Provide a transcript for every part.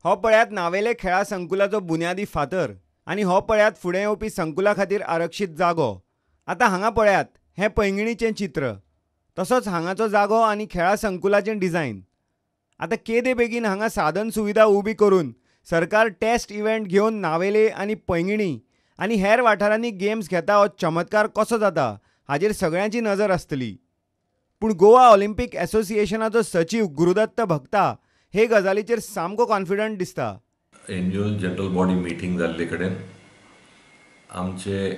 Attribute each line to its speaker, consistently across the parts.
Speaker 1: हो पळयात नावेले खेळा संकुलाचो बुन्यादी फातर आनी हो पळयात फुडें येवपी संकुला खातीर आरक्षीत जागो. आतां हांगा पळयात हें पैंगिणीचें चित्र, तसोच हांगाचो जागो आनी खेळा संकुलाचें डिझायन. आतां केदे बेगीन हांगा साधन सुविधा उबी करून सरकार टेस्ट इव्हेंट घेवन नावेले आनी पैंगिणी आनी हेर वाठारांनी गेम्स घेता हो चमत्कार कसो जाता हाजेर सगळ्यांची नजर आसतली. पूण गोवा ऑलिम्पीक एसोसिएशनाचो सचीव गुरुदत्त भक्ता हे गजालीचेर सामको कॉन्फिडंट दिसता.
Speaker 2: एन्युअल जनरल बॉडी मिटींग जाल्ले कडेन आमचे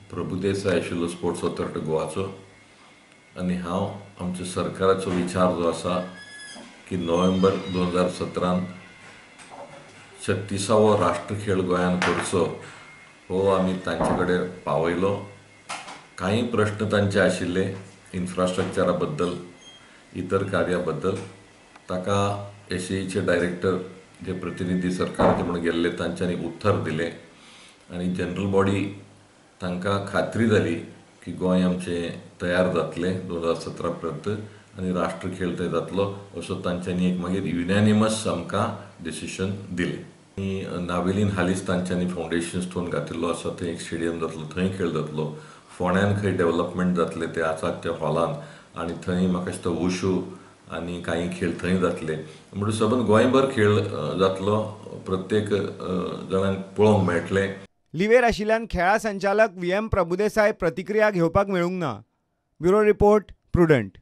Speaker 2: प्रभुदेसाय आशिल्लो स्पोर्ट्स ऑथॉरिटी गोवाचो आनी हांव आमच्या सरकाराचो विचार जो आसा की नोव्हेंबर 2017 36वो राष्ट्रखेळ गोंयान करचो हो आमी तांचे कडेन पावयलो. कांय प्रश्न तांचे आशिल्ले इन्फ्रास्ट्रक्चरा बद्दल, इतर कार्या बद्दल. ताका एसएईचे डायरेक्टर जे प्रतिनिधी सरकाराचे म्हूण गेल्ले तांच्यांनी उत्तर दिलें आनी जनरल बॉडी तांकां खात्री जाली की गोंय आमचें तयार जातलें 2017 पर्यंत आनी राष्ट्रखेळ थंय जातलो असो तांच्यांनी एक मागीर युनॅनिमस आमकां डिसिशन दिलें. आनी नावेलीन हालींच तांच्यांनी फावंडेशन स्टोन घातिल्लो आसा, थंय एक स्टेडियम जातलो, थंय खेळ जातलो. फोंड्यान खंय डेव्हलपमेंट जातलें ते आसा त्या हॉलान आनी थंय म्हाका दिसता वुशू आनी कांय खेळ थंय जातले. म्हणून सबंद गोंयभर खेळ जातलो, प्रत्येक जाणांक पळोवंक मेळटलें.
Speaker 1: लिवेर आशिल्ल्यान खेळा संचालक व्ही एम प्रभुदेसाय प्रतिक्रिया घेवपाक मेळूंक ना. Bureau report, Prudent.